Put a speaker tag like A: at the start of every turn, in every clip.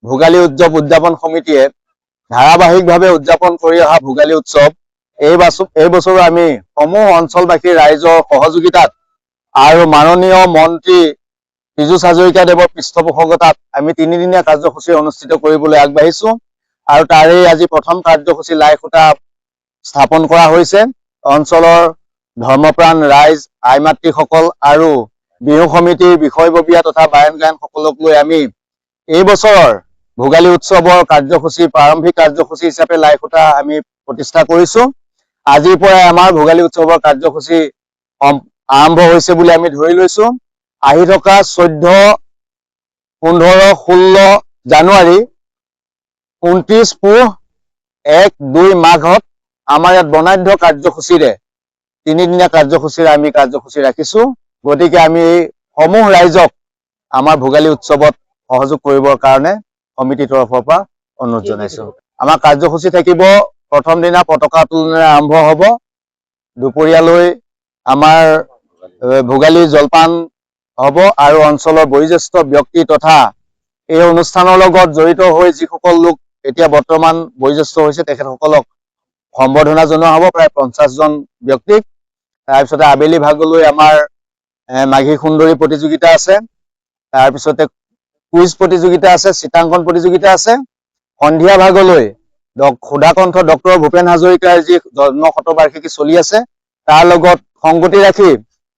A: ভোগালী উৎসৱ উদযাপন সমিতিয়ে ধাৰাবাহিকভাৱে উদযাপন কৰি অহা ভোগালী উৎসৱ এই বছৰো আমি সমূহ অঞ্চলবাসী ৰাইজৰ সহযোগিতাত আৰু মাননীয় মন্ত্ৰী পীযুষ হাজৰিকাদেৱৰ পৃষ্ঠপোষকতাত আমি তিনিদিনীয়া কাৰ্যসূচী অনুষ্ঠিত কৰিবলৈ আগবাঢ়িছো। আৰু তাৰেই আজি প্ৰথম কাৰ্যসূচী লাই খুঁটা স্থাপন কৰা হৈছে। অঞ্চলৰ ধৰ্মপ্ৰাণ ৰাইজ, আই মাতৃসকল আৰু বিহু সমিতিৰ বিষয়ববীয়া তথা বায়ন গায়নসকলক লৈ আমি এই বছৰৰ ভোগালী উৎসৱৰ কাৰ্যসূচী, প্ৰাৰম্ভিক কাৰ্যসূচী হিচাপে লাই খুঁটা আমি প্ৰতিষ্ঠা কৰিছো। আজিৰ পৰাই আমাৰ ভোগালী উৎসৱৰ কাৰ্যসূচী আৰম্ভ হৈছে বুলি আমি ধৰি লৈছো। আহি থকা 14, 15, 16 জানুৱাৰী, 29 পুহ, 1, 2 মাঘত আমাৰ ইয়াত বৰ্ণাঢ্য কাৰ্যসূচীৰে, তিনিদিনীয়া কাৰ্যসূচীৰে আমি কাৰ্যসূচী ৰাখিছো। গতিকে আমি এই সমূহ ৰাইজক আমাৰ ভোগালী উৎসৱত সহযোগ কৰিবৰ কাৰণে সমিতিৰ তৰফৰ পৰা অনুৰোধ জনাইছো। আমাৰ কাৰ্যসূচী থাকিব, প্ৰথম দিনা পতাকা উত্তোলনেৰে আৰম্ভ হ'ব। দুপৰীয়ালৈ আমাৰ ভোগালী জলপান হ'ব আৰু অঞ্চলৰ বয়োজ্যেষ্ঠ ব্যক্তি তথা এই অনুষ্ঠানৰ লগত জড়িত হৈ যিসকল লোক এতিয়া বৰ্তমান বয়োজ্যেষ্ঠ হৈছে, তেখেতসকলক সম্বৰ্ধনা জনোৱা হ'ব, প্ৰায় 50 জন ব্যক্তিক। তাৰপিছতে আবেলি ভাগলৈ আমাৰ মাঘী সুন্দৰী প্ৰতিযোগিতা আছে। তাৰপিছতে কুইজ প্ৰতিযোগিতা আছে, চিত্ৰাংকন প্ৰতিযোগিতা আছে। সন্ধিয়া ভাগলৈ সুধাকণ্ঠ ডক্টৰ ভূপেন হাজৰিকাৰ যি জন্ম শতবাৰ্ষিকী চলি আছে, তাৰ লগত সংগতি ৰাখি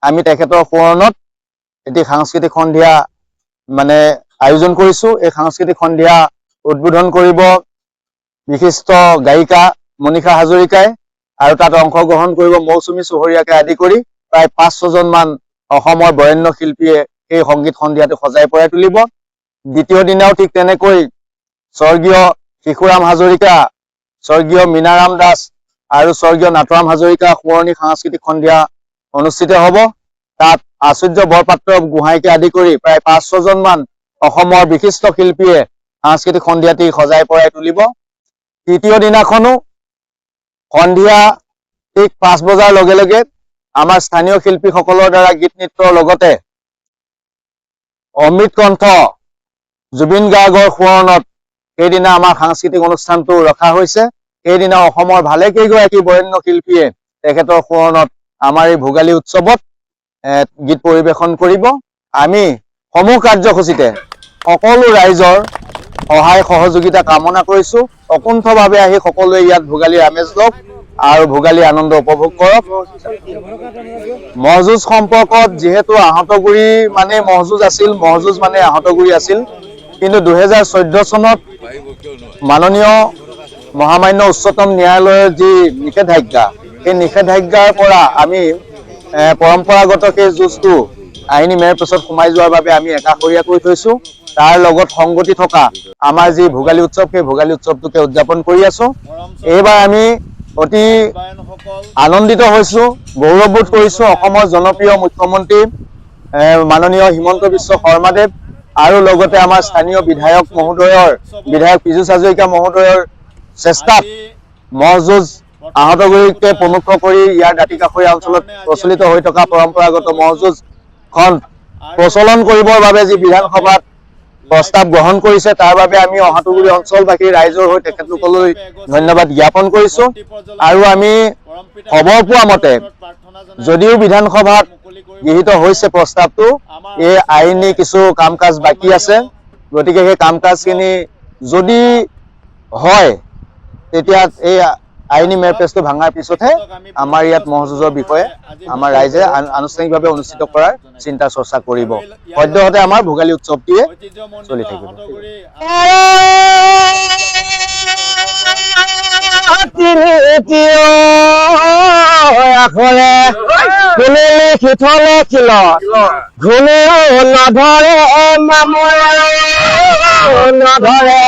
A: আমি তেখেতৰ সোঁৱৰণত এটি সাংস্কৃতিক সন্ধিয়া মানে আয়োজন কৰিছো। এই সাংস্কৃতিক সন্ধিয়া উদ্বোধন কৰিব বিশিষ্ট গায়িকা মনীষা হাজৰিকাই আৰু তাত অংশগ্ৰহণ কৰিব মৌচুমী চহৰীয়াকে আদি কৰি প্ৰায় পাঁচ ছজনমান অসমৰ বৰেণ্য শিল্পীয়ে সেই সংগীত সন্ধিয়াটো সজাই পৰাই তুলিব। দ্বিতীয় দিনাও ঠিক তেনেকৈ স্বৰ্গীয় শিশুৰাম হাজৰিকা, স্বৰ্গীয় মীনাৰাম দাস আৰু স্বৰ্গীয় নাটৰাম হাজৰিকা সোঁৱৰণী সাংস্কৃতিক সন্ধিয়া অনুষ্ঠিত হ'ব। তাত আচুৰ্য বৰপাত্ৰ গোহাঁইকে আদি কৰি প্ৰায় পাঁচ ছজনমান অসমৰ বিশিষ্ট শিল্পীয়ে সাংস্কৃতিক সন্ধিয়াটি সজাই পৰাই তুলিব। তৃতীয় দিনাখনো সন্ধিয়া ঠিক 5 বজাৰ লগে লগে আমাৰ স্থানীয় শিল্পীসকলৰ দ্বাৰা গীত নৃত্যৰ লগতে অমৃত কণ্ঠ জুবিন গাৰ্গৰ সোঁৱৰণত সেইদিনা আমাৰ সাংস্কৃতিক অনুষ্ঠানটো ৰখা হৈছে। সেইদিনা অসমৰ ভালেকেইগৰাকী বৰেণ্য শিল্পীয়ে তেখেতৰ সোঁৱৰণত আমাৰ এই ভোগালী উৎসৱত গীত পৰিৱেশন কৰিব। আমি সমূহ কাৰ্যসূচীতে সকলো ৰাইজৰ সহায় সহযোগিতা কামনা কৰিছো। অকুণ্ঠভাৱে আহি সকলোৱে ইয়াত ভোগালীৰ আমেজ লওক আৰু ভোগালী আনন্দ উপভোগ কৰক। ম'হ যুঁজ সম্পৰ্কত, যিহেতু আহঁতগুৰি মানে ম'হ যুঁজ আছিল, ম'হ যুঁজ মানে আহঁতগুৰি আছিল, কিন্তু 2014 চনত মাননীয় মহামান্য উচ্চতম ন্যায়ালয়ৰ যি নিষেধাজ্ঞা, সেই নিষেধাজ্ঞাৰ পৰা আমি পৰম্পৰাগত সেই যুঁজটো আইনী মেৰ পেছত সোমাই যোৱাৰ বাবে আমি একাষৰীয়া কৰি থৈছো। তাৰ লগত সংগতি থকা আমাৰ যি ভোগালী উৎসৱ, সেই ভোগালী উৎসৱটোকে উদযাপন কৰি আছো। এইবাৰ আমি অতি আনন্দিত হৈছো, গৌৰৱবোধ কৰিছো, অসমৰ জনপ্ৰিয় মুখ্যমন্ত্ৰী মাননীয় হিমন্ত বিশ্ব শৰ্মাদেৱ আৰু লগতে আমাৰ স্থানীয় বিধায়ক মহোদয়ৰ, বিধায়ক পীযুষ হাজৰিকা মহোদয়ৰ চেষ্টাত ম'হ যুঁজ আহঁতগুৰিকে প্ৰমুখ কৰি ইয়াৰ দাঁতি কাষৰীয়া অঞ্চলত প্ৰচলিত হৈ থকা পৰম্পৰাগত ম'হ যুঁজখন প্ৰচলন কৰিবৰ বাবে যি বিধানসভাত প্ৰস্তাৱ গ্ৰহণ কৰিছে, তাৰ বাবে আমি আহঁতগুৰি অঞ্চলবাসী ৰাইজৰ হৈ তেখেতলোকলৈ ধন্যবাদ জ্ঞাপন কৰিছো। আৰু আমি খবৰ পোৱা মতে, যদিও বিধানসভাত গৃহীত হৈছে প্ৰস্তাৱটো, এই আইনী কিছু কাম কাজ বাকী আছে। গতিকে সেই কাম কাজখিনি যদি হয়, তেতিয়া এই আইনী মেৰপেচটো ভাঙাৰ পিছতহে আমাৰ ইয়াত ম'হ যুঁজৰ বিষয়ে আমাৰ ৰাইজে আনুষ্ঠানিকভাৱে অনুষ্ঠিত কৰাৰ চিন্তা চৰ্চা কৰিব। সদ্যহতে আমাৰ ভোগালী উৎসৱটিয়ে চলি থাকিব।
B: তৃতীয় আখৰে কোনে লিখি থলে শিলত, ঘূণেও নধৰে, মামৰে নধৰে,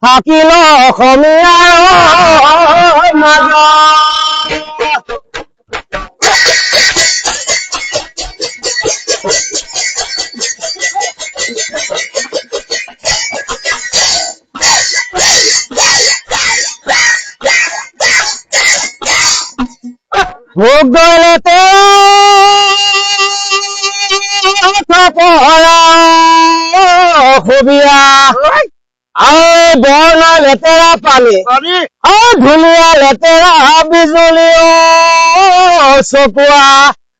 B: থাকিল অসমীয়াৰ মাজত। ভূগোলতে পঢ়া অসুবিধা। বৰ্ণ লেতেৰা পানী, ঐ ধুনীয়া লেতেৰা বিজুলী, অ চকুৱা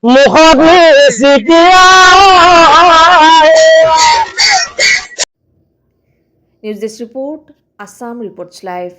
B: মুখত মিচিকিয়া।
C: News desk report, Assam Reports Live.